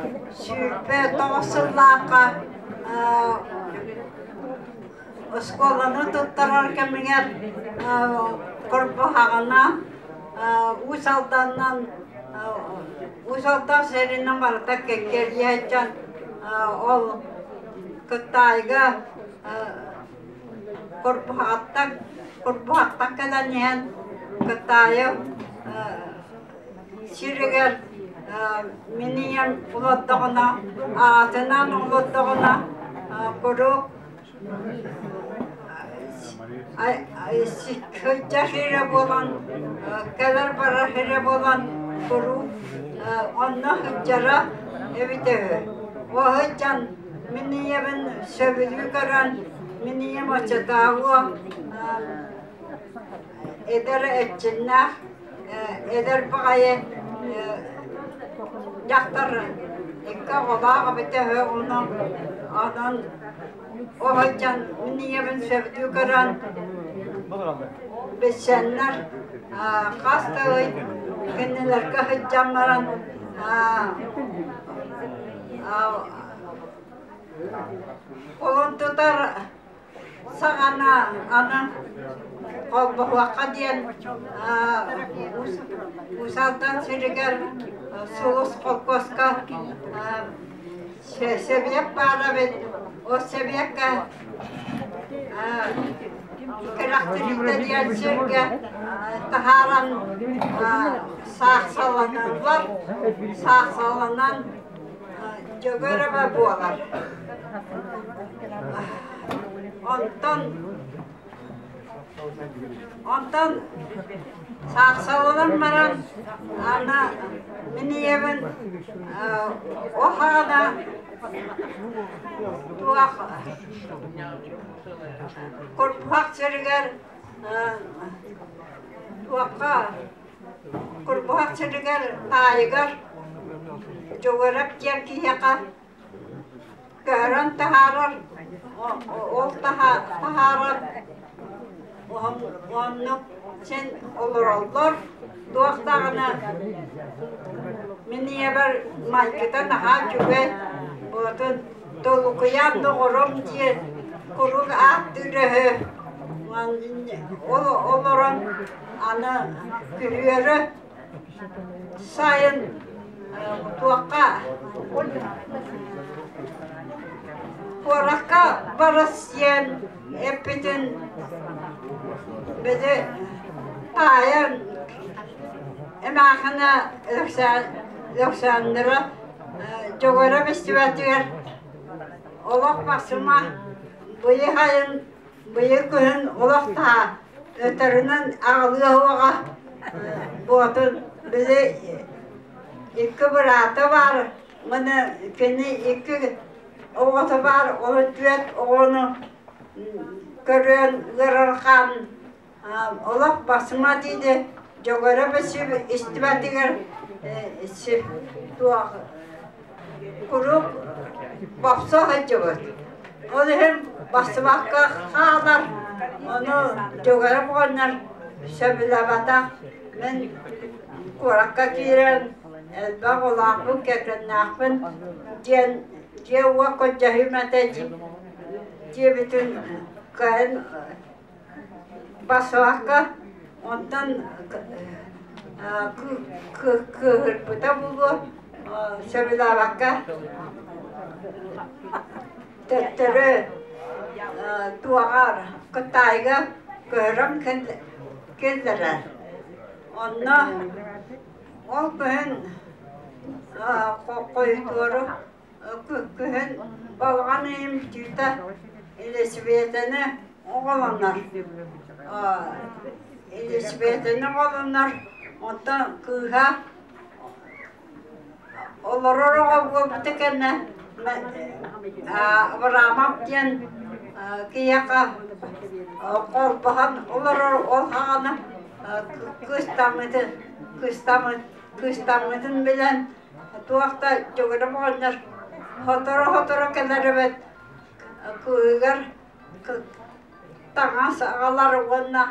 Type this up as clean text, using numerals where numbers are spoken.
29 сыллаахха оскуоланы туттарар кэмигэр Курбуһаҕына Уус Алданынан Уус Алдан сиринэн барыта кэккэлиэ сылдьан ол Кытайга Курбуһаҕыттан Курбуһахтан кэлэн иһэн Кытайы сиригэр мин ийэм олордоҕуна аҕатынаан олордоҕуна куруук сылдьар сирэ буолан кэлэр-барар сирэ буолан куруук онно сылдьара эбитэ үһү. Ол сылдьан мин ийэбин сөбүлүү көрөн мин ийэм оччотооҕу эдэр эрчимнээх эдэр баҕайы дьахтар икки оҕолоох эбитэ үһү онон онон ол сылдьан мин ийэбин сөбүлүү көрөн билсэннэр хас да ый кинилэргэ сылдьан баран кулун тутар саҕана аны холбоһуохха диэн Уус Алдан сиригэр Сулус холкуоска сэбиэт баар эбит. Ол сэбиэккэ Кэрэхтириитэ диэн сиргэ таһааран саахсаланаллар. Саахсаланан Дьөгүөрэбэ буолар. Онтон онтон саахсаланан баран аны мин ийэбин ол хаҕана туох Курбуһах сиригэр туохха Курбуһах сиригэр таайыгар Дьугурап диэн киһиэхэ көһөрөн таһаарар, ол таһаарар оннук син олороллор. Туох даҕаны мин ийэбэр майгыта наһаа үчүгэй, буотун Толукуйаан доҕорум диэн куруук ааттыыр үһү. Ол олорон аны күһүөрү сайын туохха куоракка барыс диэн эппитин били таайан эмээхинэ Өлөксөөндөрө Дьөгүөрэ бэстибээлигэр олох барсыма быйыл сайын Быйыл күһүн олох таһа өтөрүнэн аҕалыа уоҕа буотун били икки быраата баар маны кини икки оҕото баар ол түөрт оҕону көрөн ыарырҕаан олох басыма диэни Дьөгүөрэ истибэтигэр туох куруук бопсо сылдьыбыт. Ол иһин бассыбакка хаалар, ону Дьөгүөрэ оҕонньор сөбүлээбэтэх. Мин куоракка киирэн элбэх улааппын, кэргэннээхпин диэн дьиэ-уот көрдөһүүм этэ диэбитин кыайан Бассаакка онтон кыыһырбыта буолуо, сөбүлээбэккэ төттөрү туоҕар Кытайга көһөрөн киллэрэр. Онно ол күһүн хойутуору Күһүн балаҕан ыйын бүтүүтэ Елисаветаны оҕолонор. Елисаветаны оҕолонор, онтон кыыһа олорор оҕо буолбута кэннэ Абрамов диэн киһиэхэ холбоһон олорор ол саҕана кыыстаммытын кыыстаммытын билэн Туох да дьөгүрүм оҕонньор сотору-сотору кэлэр эбит, кыыһыгар таҥас аҕалар уонна